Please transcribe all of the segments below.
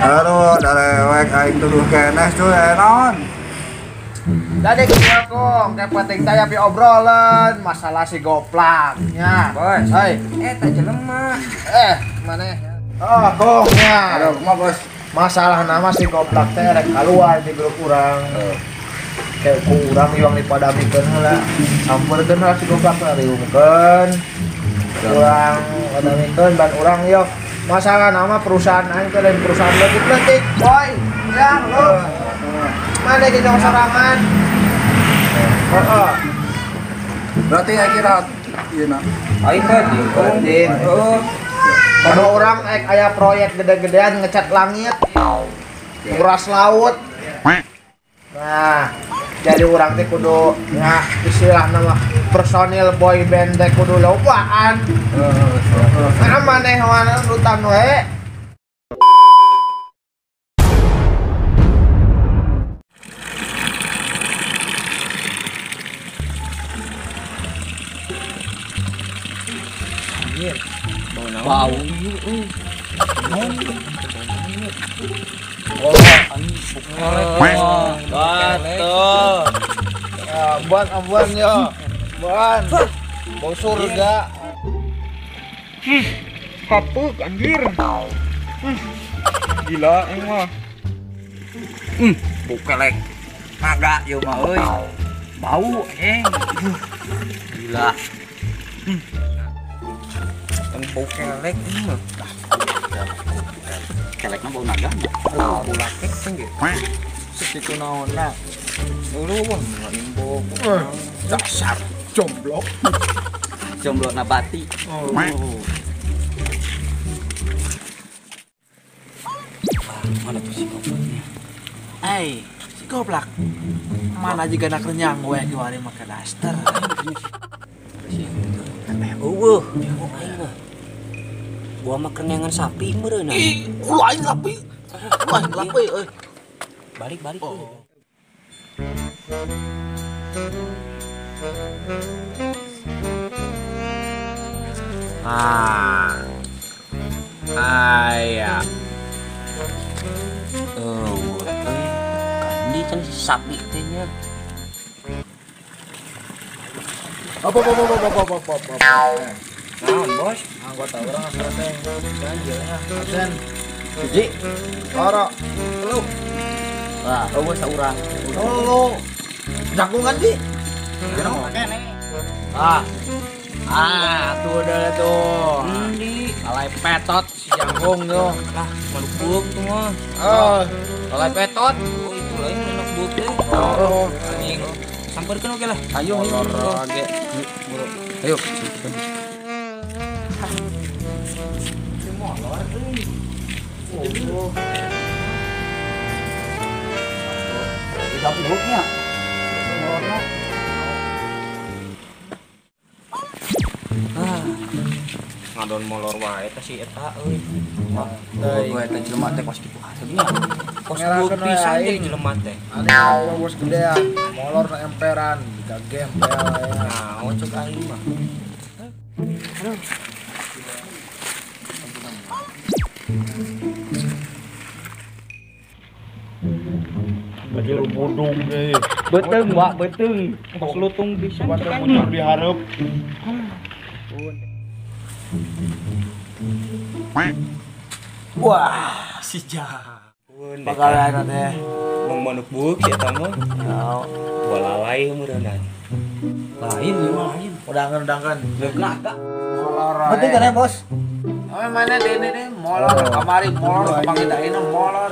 Aduh, darewek aing tuduh keneh cuy, naon. Jadi kieu kong, kayak penting teh pi obrolan masalah si goplak nya. Bos. Hei, eta jelema. Maneh? Oh, kong nya. Aduh, kumaha bos? Masalah nama si goplak teh rek kaluar di grup urang. Kayak ku urang iwang dipadamikeun heula. Sampeurkeun heula si goplak teh riungkeun. Urang padamikeun ban urang yo. Masalah nama perusahaan aing teh lain perusahaan leutik-leutik, boy. Ya, lu. Mana ge jong sorangan? Heeh. Berarti aing kira ieu na. Aing penting. Penting. Heeh. Kalau orang aya proyek gede-gedean ngecat langit, nguras laut. Nah, jadi orang teh kudu ya istilah nama personil boy band teh kudu lobaan. Nah, maneh mana urutan we. Bau. Oh, ambuan ambuan yo. Ambuan. Bau surga. Kapuk anjir. Gila aing mah. Bukelek. Naga ieu mah euy. Bau anjing. Gila. Bau kelek ini mah. Kelekna bau naga. Bau lakek teh ge. Sakitu naonna. Dulu mah ngaimbok. Dasar jomblo. Jomblo nabati. Oh. Mana tuh si goplaknya? Ai, si goplak. Mana juga nak renyang we kiwari make daster. Eueuh, aing mah. Gua mah kerenyangan sapi meureun. Ih, ulah aing sapi. Ulah aing sapi euy. Balik-balik. Oh. Ah. Aya. Eueuh, kandi kan si sapi teh nya. Apa. Naon, Bos? Anggota urang asa teh ganjil nya. Absen. Hiji. Loro. Telu. Wah, eueuh saurang. Telu. Jagungan di. Ah. Ah, tuh udah tuh. Endi. Alay petot si jangkung tuh. Lah, manuk buuk tuh mah. Oh, alay petot. Oh, itu lain manuk buuk teh. Oh, anjing. Sampeurkeun oge lah. Ayo, ayo. Buru. Ayo. Si molor euy. Oh. Tiga buuknya. Molorna. Ah. Ngadon molor wae teh si eta euy. Wah, gue eta jelema teh kos kitu asli. Kos buuk pisan jadi jelema teh. Ane bos gedean, molor na emperan, jiga gempel ya. Nah, cek aing mah. Aduh. Bajul bodong euy. Beuteung, Wak, beuteung. Kos lutung pisan cek aing. Dihareup. Wah, si jahat. Pagawean teh. Mung manuk buuk si eta mah. Walalai meureunnan. Lain ieu mah lain. Udangan-udangan. Naga. Molor. Penting kan ya, Bos? Oh, mana dene deh molor kamari molor kapanggih daena molor.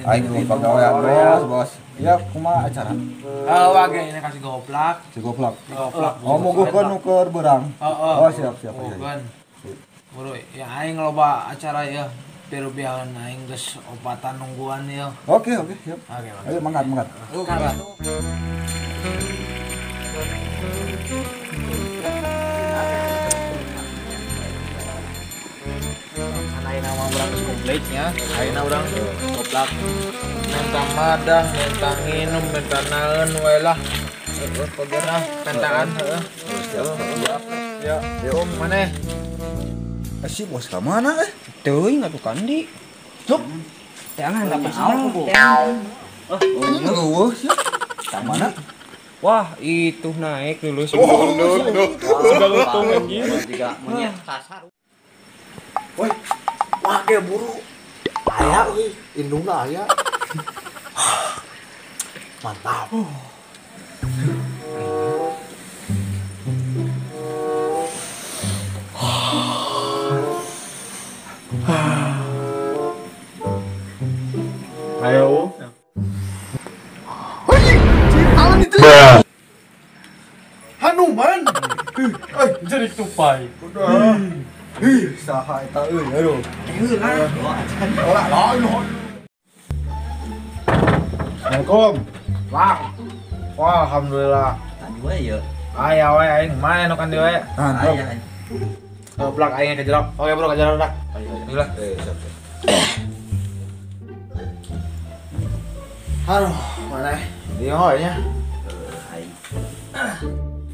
Aing kudu pagawean, Bos, Bos. Ya kumaha acara? Heuh, wage ini kasih goplak. Si goplak. Si goplak. Oh, muguhkeun nu keur beurang. Heeh. Oh, siap, siap. Muguhkeun. Buru, ya aing loba acara ya. Pirubiahan aing geus opatan nungguan ya. Oke, oke, siap. Oke, ayo mangkat, mangkat. Mangkat. Ayeuna mah urang geus komplitnya. Ayeuna urang goplak minta madah, minta nginum, minta naeun we lah. Heeh, pogona pentaan heeh. Siap. Ya, om maneh? Si bos ka mana eh? Teuing atuh kandi. Cuk. Jangan apa sih. Anjing eueuh sih. Mana? Wah, itu naik dulu si gondok. Segalutung anjing. Juga monyet kasar. Woi. Wah, ge buru. Aya euy, indungna aya. Mantap. Ayo. Hanuman. Eh, jadi tupai. Udah. Ih, saha eta euy, aduh. Heula. Ora lain. Assalamualaikum. Wah. Wah, alhamdulillah. Tadi wae ya. Aya wae aing main nu kan deui wae. Aya. Plak aing ke jero. Oke, bro, ke jero dah. Ayo. Siap, siap. Aduh, mana? Dia nya. Aing.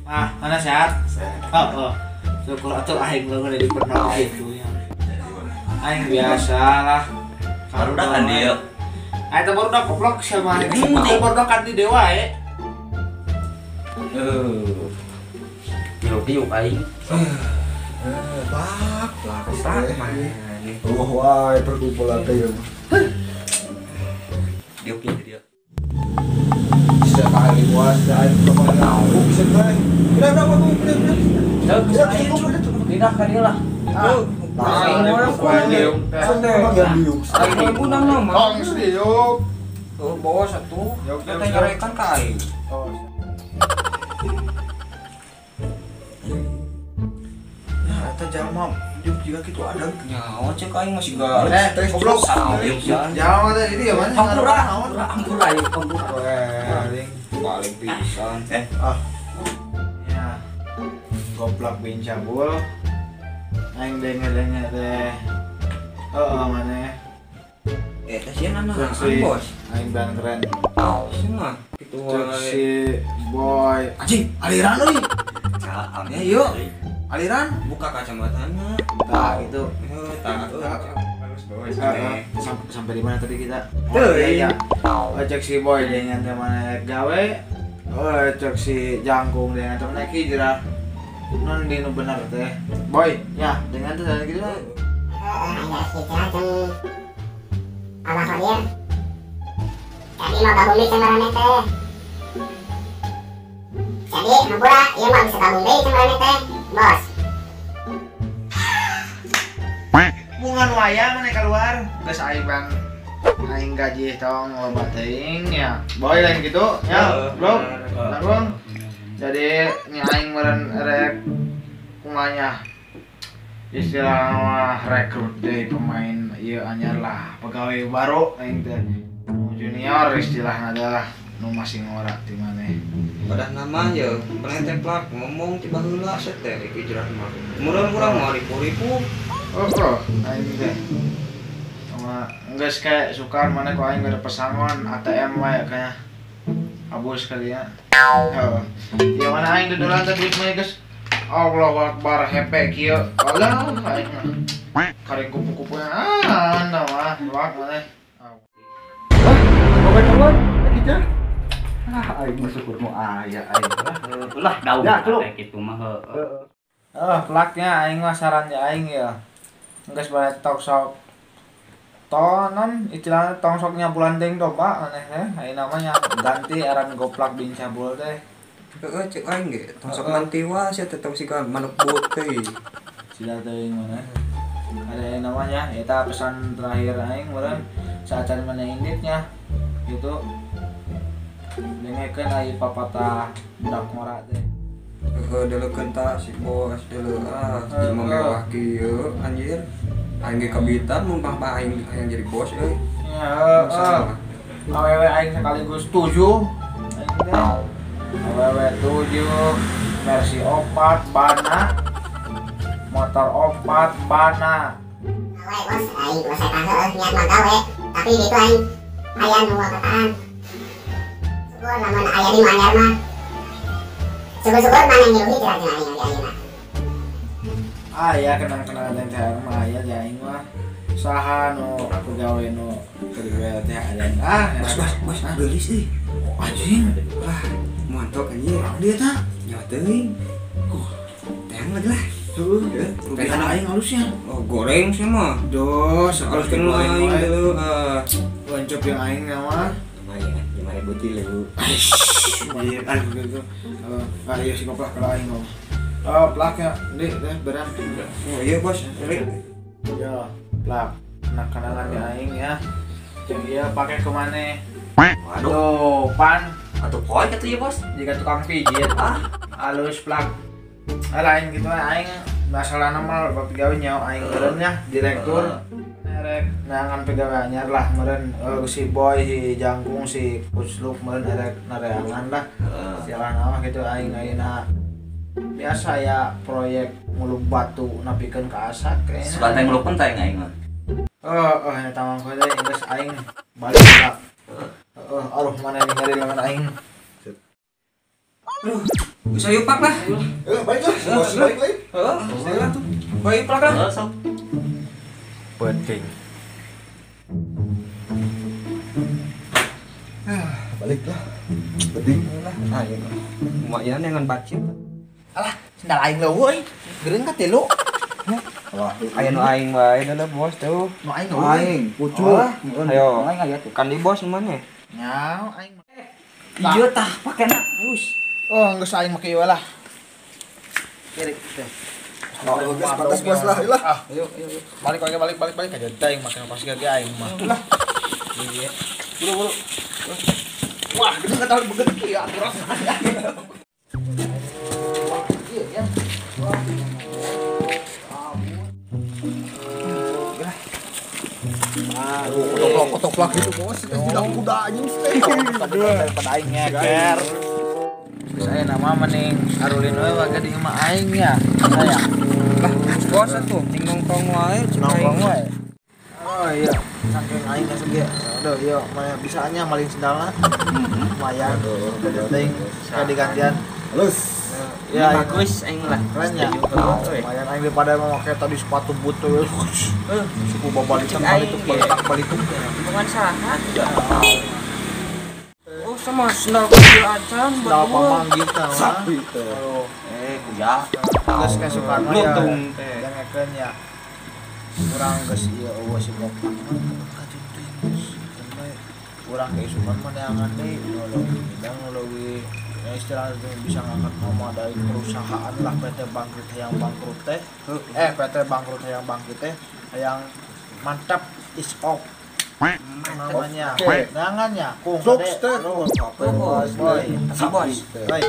Ah, mana sehat? Sehat. Oh, oh. Syukur atuh aing leungeun di pernah gitu nya. Aing biasa lah. Barudak kan dia. Aing teh barudak goblok sama aing. Teh barudak kan di dewa e. Tiup aing. Bak, plak mana. Wah, wae perkumpulan teh. Diuk dia. Sekali puas dan tahu bisa teh. Tidak berapa tuh? Tidak kan dia lah. Itu bawa satu. Kita nyarekan ka aing. Nah, eta jalma juga gitu ada. Nyawa cek aing masih gak. Goblok. Jalma teh ini ya mana? Hampura, hampura, hampura. Paling pisan. Ah. Ya. Goblok bin cabul. Aing denge-denge teh. Heeh, maneh. Eta sieun anak bos. Aing band keren. Sieun mah kitu wae. Si boy. Anjing, aliran euy. Caam ya yuk. Aliran buka kacamatana. Tah gitu. Tah. Bagus bos. Sampai di mana tadi kita? Oh iya. Cek si boy dengan teman gawe. Oh, cek si jangkung dengan teman hijrah. Non di nu bener teh. Boy, ya dengan teh gitu lah. Heeh, hijrah jeung Allah Qadir. Jadi mau gabung deui sama maraneh teh. Jadi hampura ieu mah bisa gabung deui sama maraneh teh, bos. Bungan wayang mana keluar geus aing bang. Aing gaji tong loba teuing ya. Boy lain gitu ya, bro. Bro. Jadi nya aing meureun rek kumanya istilah mah rekrut deui pemain ieu anyar lah, pegawai baru aing teh. Junior istilahna adalah nu masih ngora ti maneh. Pada nama ya, pernah templak ngomong tiba heula set teh hijrah mah. Meureun urang mah ribu-ribu. Oh, aing teh. Sama geus kayak suka maneh ku aing ada pesangon ATM wae kayaknya. Abus kali ya. Oh. Ya mana aing dodolan teh duit mah geus. Allahu Akbar hepe kieu. Alah aing mah. Kareng kupu-kupunya ah nah mah luak maneh. Ah, keluar lagi teh. Ah, aing mah syukur nu aya aing lah. Ulah daun kitu mah heueuh. Eh, pelaknya aing mah saran ya aing ya. Geus bae tok sok tonon istilahnya tong sok nyabulan teuing domba aneh teh aing namanya ganti aran goplak bin cabul teh. Heeh, cek aing ge tong sok mantiwa sia teh tong siga manuk bot teh. Sida teuing mana. Ada yang namanya eta pesan terakhir aing meureun saacan mana inditnya gitu. Dengekeun ai papatah budak ngora teh. Heeh, deleukeun ta si bos deuleu ah jelema mewah kieu anjir. Aing ge kabitan mun papa aing hayang jadi bos euy. Ya, heeh. Awewe aing sekaligus 7. Aing teh. Awewe 7, versi 4 bana. Motor 4 bana. Gawe bos, aing bos eta heueuh niat mah gawe, tapi gitu aing aya nu kataan. Syukur lamun aya di anyar mah. Syukur-syukur maneh ngilu hijrah jeung aing ayeuna. Ah ya kenang-kenangan yang THR mah aya di aing mah. Saha nu pegawai nu Kedua teh aya. Ah, bos geulis euy. Anjing. Wah, mantap anjing. Dia tah. Nyawa teuing. Teang lagi lah. Heeh, pengen aing halusnya. Oh, goreng sih mah. Dos, halus kan aing dulu. Loncop yang aing mah. Lumayan, 5.000 tilu. Lumayan gitu. Ah, iya sih koplak kalau aing ngomong. Oh, plaknya, deh, beran. Oh iya, Bos. Ya, plak. Nah, kenangan aing ya. Jeung ieu pake ke mana? Waduh. Tuh, pan. Atuh poe kitu ya, Bos. Jika tukang pijit. Ah, halus plak. Lain gitu aing masalahna mah bab gawe nyawa aing meureun nya direktur erek neangan pegawai anyar lah meureun si Boy si Jangkung si Kusluk meureun erek nareangan lah sialan mah gitu aing ayeuna biasa ya proyek nguluk batu napikeun ka asak kayaknya sugan teh nguluk penteng aing mah heeh eta mah teh geus aing balik lah heeh aduh mana ningali lamun aing. Aduh, bisa yuk pak lah. Balik lah, bos balik lagi. Heeh, lah tuh. Balik plak lah. Sok. Penting. Balik lah. Penting lah. Ah, iya. Lumayan dengan bacin. Alah, sendal aing leuweung euy. Geureung ka tilu. Wah, aya nu aing wae deuleu bos tuh. Nu aing aing, pucuk. Ayo, aing aya tuh. Kan di bos mana? Nyaw aing. Ieu tah pakena halus. Oh, geus aing make ieu lah. Kiri teh. Oh, geus pantas bos lah, ilah. Ah, ayo ayo. Balik balik balik balik aja teh aing make pas ge aing mah. Lah. Iya. Buru buru. Wah, gede kata beget kieu atuh. Wah, ieu ya. Wah. Otoplak gitu bos, tidak kuda anjing teh. Daripada aing ngeker. Geus aya nama mending arulin we waga di imah aing ya. Sayang. Lah, bos atuh cing nongkrong wae, nongkrong wae. Oh iya, saking aing geus ge. Aduh, ieu mah bisanya maling sendalna. Lumayan. Penting digantian. Halus. Ya, bagus aing lah. Keren ya. Lumayan aing daripada memakai tadi sepatu boot tuh. Suku babalikan balituk balitak balituk. Bukan saha. Oh, sama sendal kecil acan sendal pamang gitu. Sapi teh. Kuya. Geus kesukaan mah ya. Dengekeun ya. Urang geus ieu eueuh si goplak mah kajun teuing. Urang keisukan mah neangan deui nu leuwih bidang nu leuwih ya istilahnya bisa ngangkat nama dari perusahaan lah PT bangkrut yang bangkrut teh PT bangkrut yang bangkit teh yang mantap is off namanya nangannya kung teh boy bos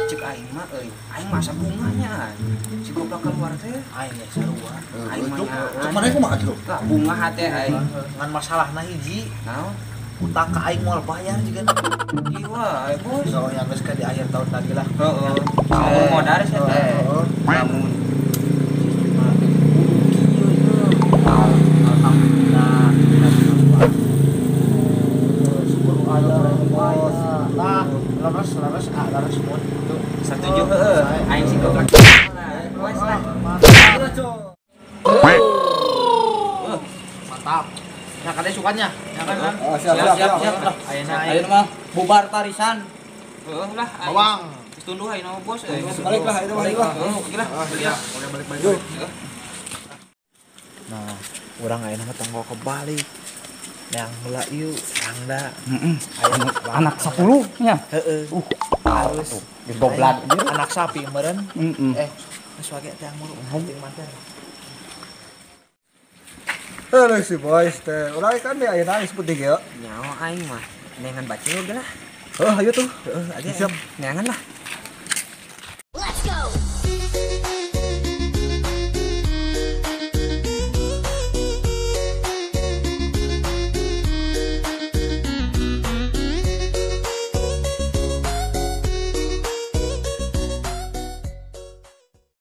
cek aing mah euy aing masa bunganya si goblok keluar teh aing ge sarua aing mah cek mana kumaha tuh lah bunga hate aing ngan masalahna hiji naon utang ka aing moal bayar juga. Iya, bos. So, yang geus di akhir tahun lagi lah. Heeh. Lamun modar sih teh. Lamun alhamdulillah. Syukur aya bos. Nah, leres ah leres mun gitu. Setuju heeh. Aing sih goblok. Bos lah. Mantap. Nah, katanya sukanya. Ya kan? Oh, siap. Ayeuna mah bubar tarisan. Heeh lah. Bawang. Geus tunduh ayeuna mah bos euy. Balik lah ayeuna mah lah. Heeh, lah. Iya. Oke, balik. Nah, urang ayeuna mah tonggo kebalik. Yang heula ieu rangda. Heeh. Anak 10 nya. Heeh. Halus. Goblak. Anak sapi meureun. Heeh. Geus wage teh mulu penting mah teh. Halo si boys teh, urang kan di ayeuna geus penting ya. Nyawa aing mah neangan bacil ge lah. Heuh, ayo tuh. Heeh, siap. Neangan lah.